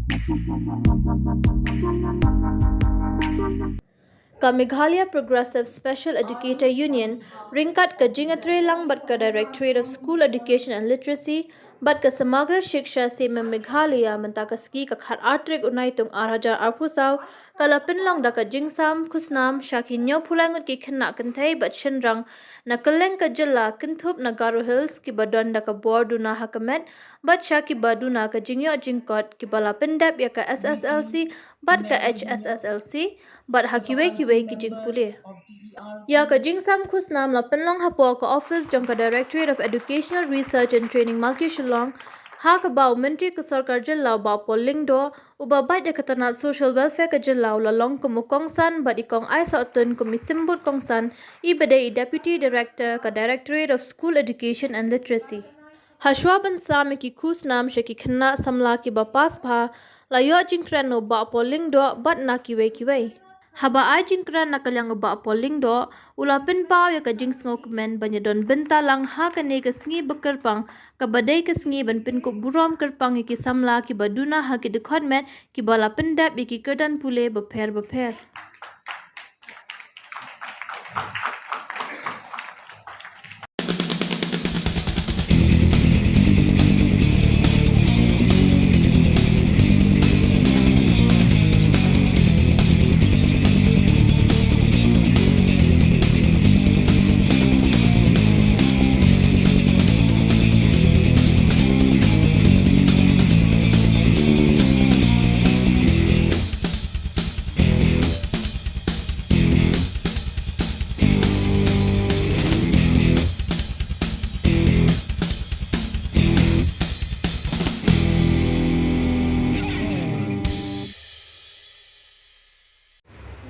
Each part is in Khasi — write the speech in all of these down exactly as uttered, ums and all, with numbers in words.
Ka Meghalaya Progressive Special Educator Union, ryngkat ka jingïatreilang bad ka Directorate of School Education and Literacy, bad ka Samagra Shiksha Semem Meghalaya, mynta ka sngi ka khat ar tarik u Naitung ar hajar arphew saw, ka la pynlong da ka jingsam khusnam sha ki hynñiewphew lai ngut ki khynnah kynthei bad shynrang na kylleng ka jylla, kynthup na Garo Hills, kiba don da ka bor duna ha ka met, bad sha kiba duna ka jingïoh jingkot, kiba la pyndep ïa ka S S L C bad ka H S S L C, bad ha kiwei kiwei ki jingpule. Ïa ka jingsam khusnam la pynlong hapoh ka office jong ka Directorate of Educational Research and Training, Malki, Shillong, ha kaba u Myntri ka Sorkar Jylla, u Bah Paul Lyngdoh, uba bad ïa ka tnat Social Welfare ka jylla, u la long kum u kongsan, bad i Kong Aisohtun kum i symbud kongsan, iba dei i Deputy Director ka Directorate of School Education and Literacy. Hashwa ban sam ïa ki khusnam sha ki khynnah samla kiba pass bha, la ïoh jingkren u Bah Paul Lyngdoh bad na kiwei kiwei. Haba ai jingkren na ka liang u Bah Paul Lyngdoh, u la pynpaw ïa ka jingsngewkmen ban ïadon bynta lang ha kane ka sngi bakyrpang, kaba dei ka sngi ban pynkup burom kyrpang ïa ki samla kiba duna ha ki dkhot met, kiba la pyndep ïa ki kyrdan pule bapher bapher.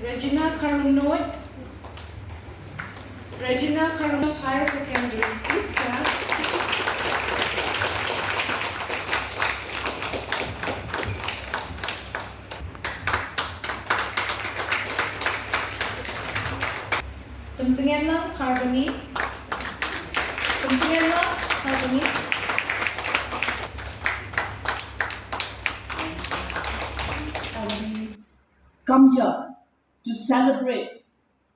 Regina Kharumnoi, Regina Kharumnoi Higher Secondary, please stand. Tymtngen lang, Harbani. Tymtngen lang, Harbani. Come here to celebrate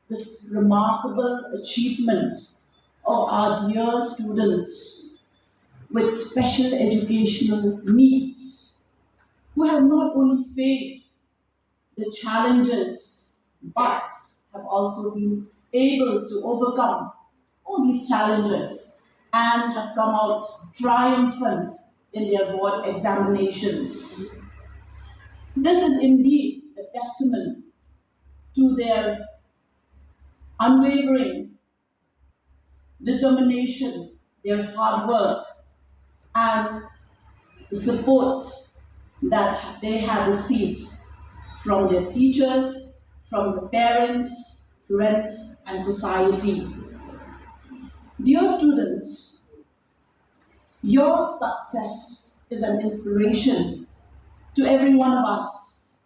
this remarkable achievement of our dear students with special educational needs, who have not only faced the challenges, but have also been able to overcome all these challenges and have come out triumphant in their board examinations. This is indeed a testament to their unwavering determination, their hard work, and the support that they have received from their teachers, from the parents, friends, and society. Dear students, your success is an inspiration to every one of us.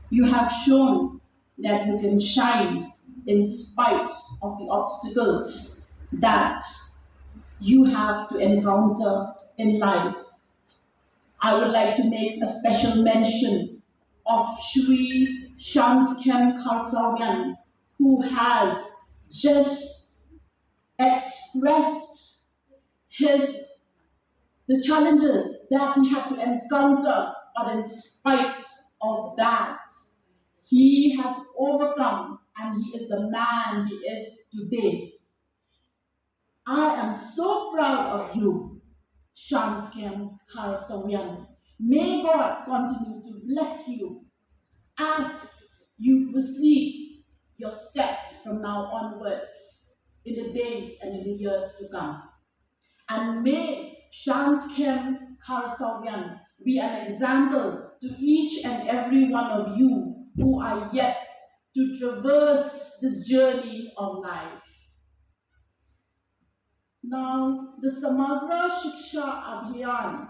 You have shown that you can shine in spite of the obstacles that you have to encounter in life. I would like to make a special mention of Shri Shanskhem Kharsawbian, who has just expressed his the challenges that he had to encounter, but in spite of that, he has overcome and he is the man he is today. I am so proud of you, Shanskhem Kharsawbian. May God continue to bless you as you proceed your steps from now onwards in the days and in the years to come. And may Shanskhem Kharsawbian be an example to each and every one of you who are yet to traverse this journey of life. Now, the Samagra Shiksha Abhiyan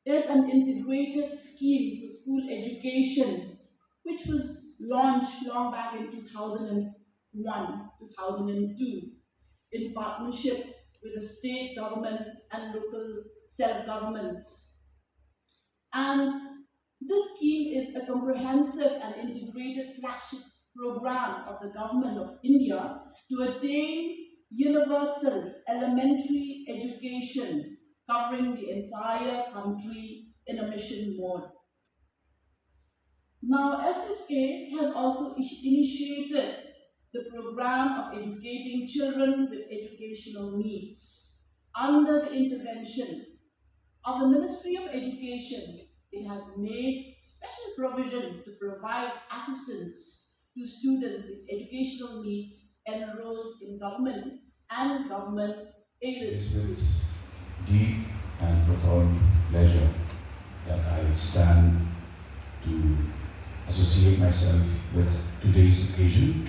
is an integrated scheme for school education, which was launched long back in two thousand one, two thousand two, in partnership with the state government and local self-governments. And this scheme is a comprehensive and integrated flagship program of the Government of India to attain universal elementary education covering the entire country in a mission mode. Now, S S A has also ish- initiated the program of educating children with educational needs under the intervention of the Ministry of Education. It has made special provision to provide assistance to students with educational needs enrolled in government and government aided schools. It is with deep and profound pleasure that I stand to associate myself with today's occasion,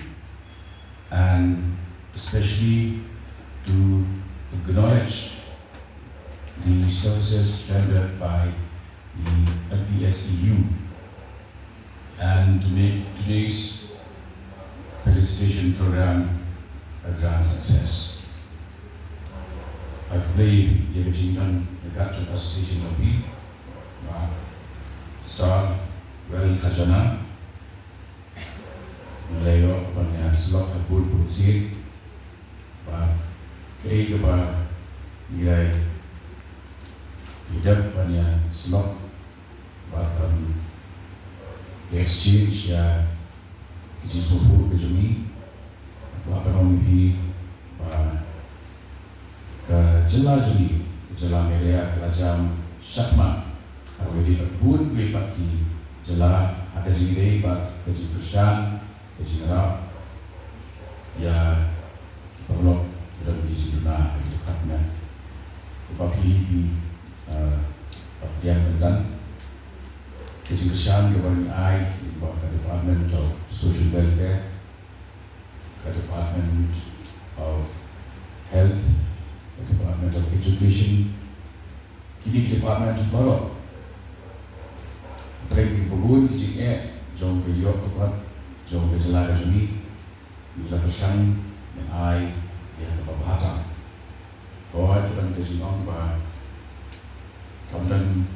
and especially to acknowledge the services rendered by the L P S E U and to make today's felicitation program a grand success. Ai khublei ïa ka jingdon ryngkat jong ka association jong phi, Bah Star Well Khajana. Ngi la ïoh ban ïa shlok ha bun bun sien. Bad kaei kaba ngi la ïa dep ban ïa shlok bad ban ïa exchange ïa ki jingsngewthuh ka jong ngi. Bad ban ong ïa phi ba ka jylla jong ngi, ka jylla Meghalaya ka la jam shakhmat ha kawei bad bun kiwei pat ki jylla ha ka jingïadei bad ka jingkyrshan, ka jingïarap ïa ki paralok kiba don ki jingduna ha ki department. Kumba phi hi phi, eh, pdiang bynta ka jingkyrshan kaba ngi ai ïa ka Department of Social Welfare, ka Department of Health, ka Department of Education, kine ki department baroh. Pyrshah ki bun ki jingeh jong ka ïoh ka kot jong ka jylla ka jong ngi, ngi la pyrshang ban ai ïa kaba bha tam. Ka wan ka jingong ba kam don,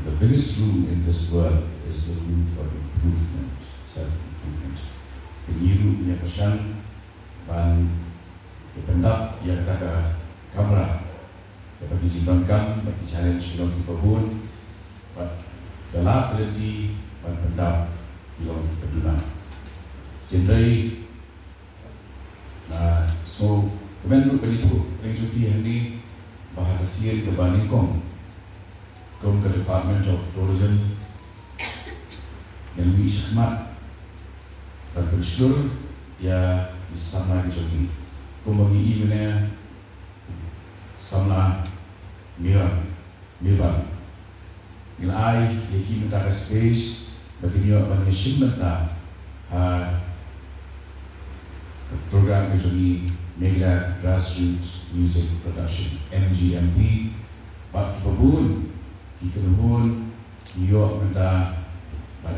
the biggest room in this world is the room for improvement, self improvement. Te ngi ruh ngi la pyrshang ban ïa pyndap ïa kata ka kamra kaba ki jingdonkam bad ki challenge ki long kiba bun bad ka lad ka lynti ban pyndap ki long kiba duna. Hynrei nga sngewkmen ruh ban ïathuh ïa phi hangne ba ha ka sien kaba nyngkong kum ka Department of Tourism ngi la mih shakhmat ban pynshlur ïa ki samla ki jong ngi. Kumba ngi i mynne samla Mira, Mirban, ngi la ai ïa ki mynta ka space ba kin ïoh ban ïashim bynta ha ka program ka jong ngi, Meghalaya Grassroots Music Production, M G M P. Bad kiba bun ki kynhun ki ïoh mynta ban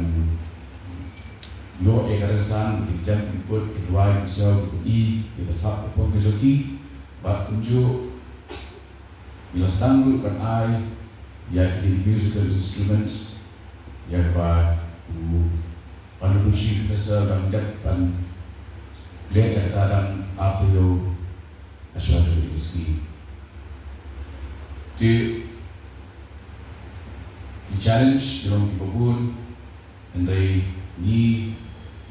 ïoh ïa ka rynsan, ki jem, ki kut, ki duwai, ki siaw, ki i, ki basap, ki pun, ki joki. Bad kumjuh ngi la sdang ruh ban ai ïa ki musical instruments ïa kaba u Honorable Chief Minister dang dep ban leh ïa kata dang artaïew ha shuwa jong ka scheme. Te ki challenge ki long kiba bun, hynrei ngi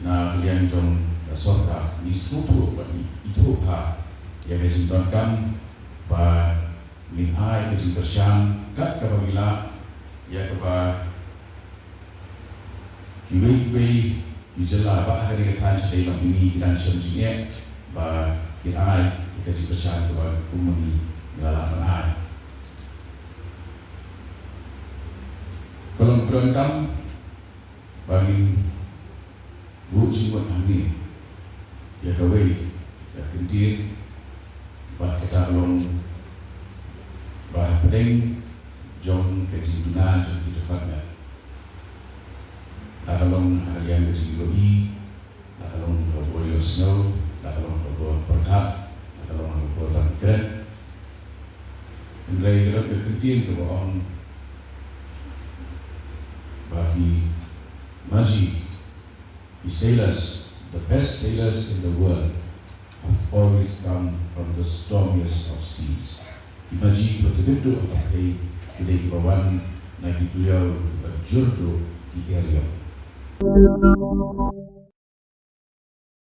na ka liang jong ka sorkar ngi sngewthuh bad ngi ithuh bha ïa ka jingdonkam ba ngin ai ka jingkyrshan kat kaba ngi lah ïa kaba kiwei kiwei ki jylla bad ha kane ka thaiñ shatei bad ngi ki dang shem jingeh ba kin ai ïa ka jingkyrshan kaba kum ma ngi ngi la lah ban ai. Ka long kaba donkam ba ngin buh jingmut hangne ïa kawei ka kyntien bad kata ka long ba hapdeng jong ka jingduna jong ki department, la ka long ha ka liang ka jingïohi, la ka long ha ka bor ïohsngew, la ka long ha ka bor pyrkhat, la ka long ha ka bor ban kren. Hynrei ka don ka kyntien kaba ong Ki maji, ki sailors, the best sailors in the world have always come from the stormiest of seas. Ki maji ba tbit duh ha pyrthei ki dei kiba wan na ki duriaw ba jur duh ki eriong.